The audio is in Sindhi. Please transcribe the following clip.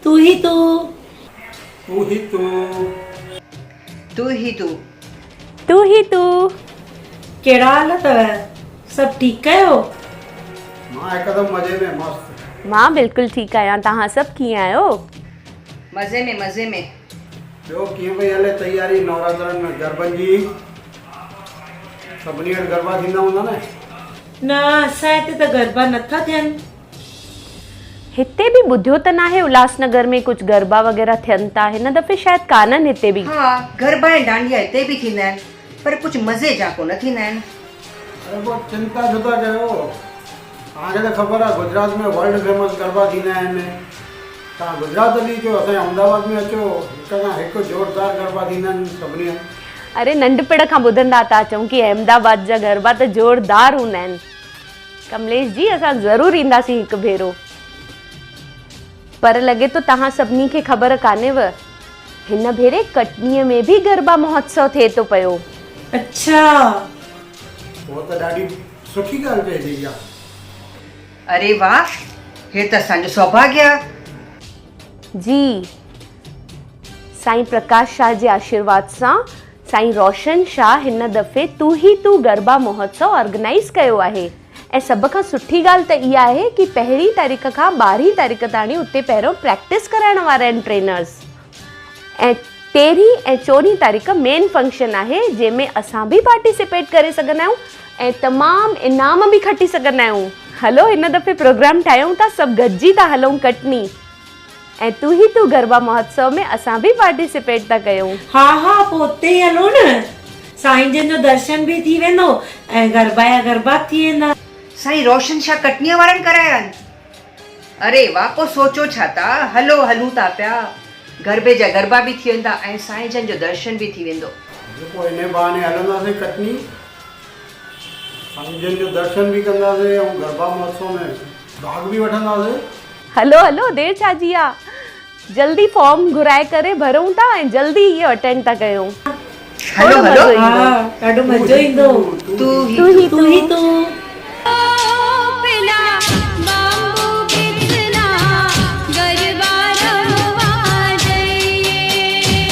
تون ئي تون. تون ئي تون. تون ئي تون. تون ئي تون. ڪهڙا حال اٿو؟ سڀ ٺيڪ آهيو؟ مان هڪدم مزي ۾ مست. مان بلڪل ٺيڪ آهيان توهان سڀ ڪيئن آهيو؟ مزي ۾ مزي ۾. ٻيو ڪيئن پئي هلي تياري نوراترن ۾ گربن جي؟ سڀني وٽ گربا ٿيندا هوندا نه؟ نه اسان هتي ته گربا نٿا ٿين. هتي به ٻڌيو ته ناهي الهاس نگر ۾ ڪجهه گربا وغيره ٿين ٿا هن دفعي شايد ڪانهن هتي به. ها گربا ۽ ڊانڊيا هتي به ٿيندا آهن پر ڪجهه مزي جا ڪونه ٿيندا آهن. اري پوء چنتا ڇو ٿا ڪيو توهان کي ته خبر آهي گجرات ۾ ورلڊ فيمس گربا ٿيندا آهن توهان گجرات هلي اچو اسان جي احمد آباد ۾ اچو هڪ کان هڪ زوردار گربا ٿيندا آهن سڀني هنڌ. اري ننڍپڻ کان ٻڌندا ٿا اچون ڪي احمد آباد جا گربا ته زوردار هوندا آهن. ڪمليش جي اسان ضرور اينداسين هڪ ڀيرو. پر لڳي ٿو توهان سڀني کي خبر ڪانهيو هن ڀيري ڪٽنيء ۾ به گربا مهوتسو ٿئي ٿو پيو. اڇا. پوء ته ڏاڍي سٺي ڳالهه چئي اٿئي اها. اري واه هي ته اسان جو سوڀاڳيه آ. جي سائين پرڪاش شاهه جي آشيرواد سان سائين روشن شاهه هن دفعي تون هي تون گربا مهوتسو آرگنائيز ڪيو آهي ۽ سڀ کان سٺي ڳالهه ته اها آهي ڪي پهرين تاريخ کان ٻارهين تاريخ تاڻي اتي پهريون پريڪٽس ڪرائڻ وارا آهن ٽرينرز ۽ تيرهين ۽ چوڏهين تاريخ مين فنڪشن آهي جنهن ۾ اسان به پارٽيسپيٽ ڪري سگهندا آهيون ۽ تمام انعام به کٽي سگهندا آهيون هلو هن دفعي پروگرام ٺاهيون ٿا سڀ گڏجي ٿا هلون ڪٽني. ۽ تون هي تون گربا مهوتسو ۾ اسان به پارٽيسپيٽ ٿا ڪيون. ها ها پوء اتي ئي هلو نه. سائين جن جو درشن به ٿي ويندو ۽ گربا جا گربا به ٿي ويندا. سائين روشن شاهه ڪٽنيء وارن ڪرايا آهن. اري واه پوء سوچو ڇا ٿا هلو هلون ٿا پيا. گربي جا گربا به ٿي ويندا ۽ سائين جن جو درشن به ٿي ويندو. هلو پوء انهي بهاني هلنداسين ڪٽني. سائين جن جو درشن به ڪنداسين ۽ گربا مهوتسو ۾ ڀاڳ به وٺنداسين. هلو هلو دير ڇا جي آ جلدي فارم گهرائي ڪري ڀرون ٿا ۽ جلدي اهو اٽينڊ ٿا ڪيون هلو ٿورو هلو مزو ايندو. ها ڏاڍو مزو ايندو. تون تون هي هي تون هي تون. تون.